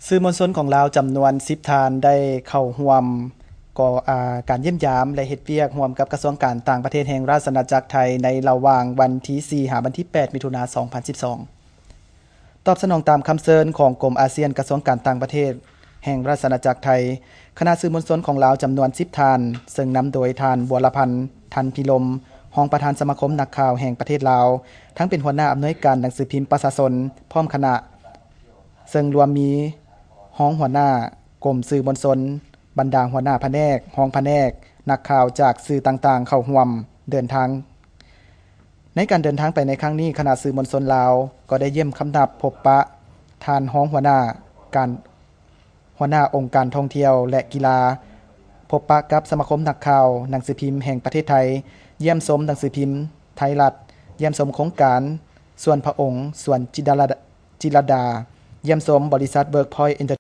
ສື່ມວນຊົນຂອງລາວຈຳນວນສິບທ່ານ ໄດ້ເຂົ້າຮ່ວມກໍ ອາ ການຢ້ຽມຢາມ ແລະ ເຮັດວຽກຮ່ວມກັບກະຊວງການຕ່າງປະເທດແຫ່ງລາຊະອານາຈັກໄທ ໃນລະຫວ່າງວັນທີສີ່ ຫາວັນທີແປດ ມິຖຸນາ ສອງພັນສິບສອງ. ຕອບສະໜອງຕາມຄຳເຊີນຂອງກົມອາຊຽນ ກະຊວງການຕ່າງປະເທດແຫ່ງລາຊະອານາຈັກໄທ, ຄະນະສື່ມວນຊົນຂອງລາວຈຳນວນສິບທ່ານ ເຊິ່ງນຳໂດຍທ່ານ ບົວລະພັນ ທັນພິລົມ ຮອງປະທານສະມາຄົມນັກຂ່າວແຫ່ງປະເທດລາວ, ທັງເປັນຫົວໜ້າອຳນວຍການໜັງສືພິມປະຊາຊົນ ພ້ອມຄະນະ ເຊິ່ງລວມມີຮອງຫົວໜ້າກົມສື່ມວນຊົນ, ບັນດາຫົວໜ້າພະແນກ, ຮອງພະແນກ, ນັກຂ່າວຈາກສື່ຕ່າງໆເຂົ້າຮ່ວມເດີນທາງ. ໃນການເດີນທາງໄປໃນຄັ້ງນີ້, ຄະນະສື່ມວນຊົນລາວກໍໄດ້ຢ້ຽມຄຳນັບພົບປະທ່ານຮອງຫົວໜ້າການ ຫົວໜ້າອົງການທ່ອງທ່ຽວ ແລະ ກິລາ, ພົບປະກັບສະມາຄົມນັກຂ່າວໜັງສືພິມແຫ່ງປະເທດໄທ, ຢ້ຽມຊົມໜັງສືພິມໄທລັດ, ຢ້ຽມຊົມໂຄງການສວນພະອົງ, ສວນຈິດາລະ ຈິລະດາ, ຢ້ຽມຊົມບໍລິສັດ Workpoint Entertainment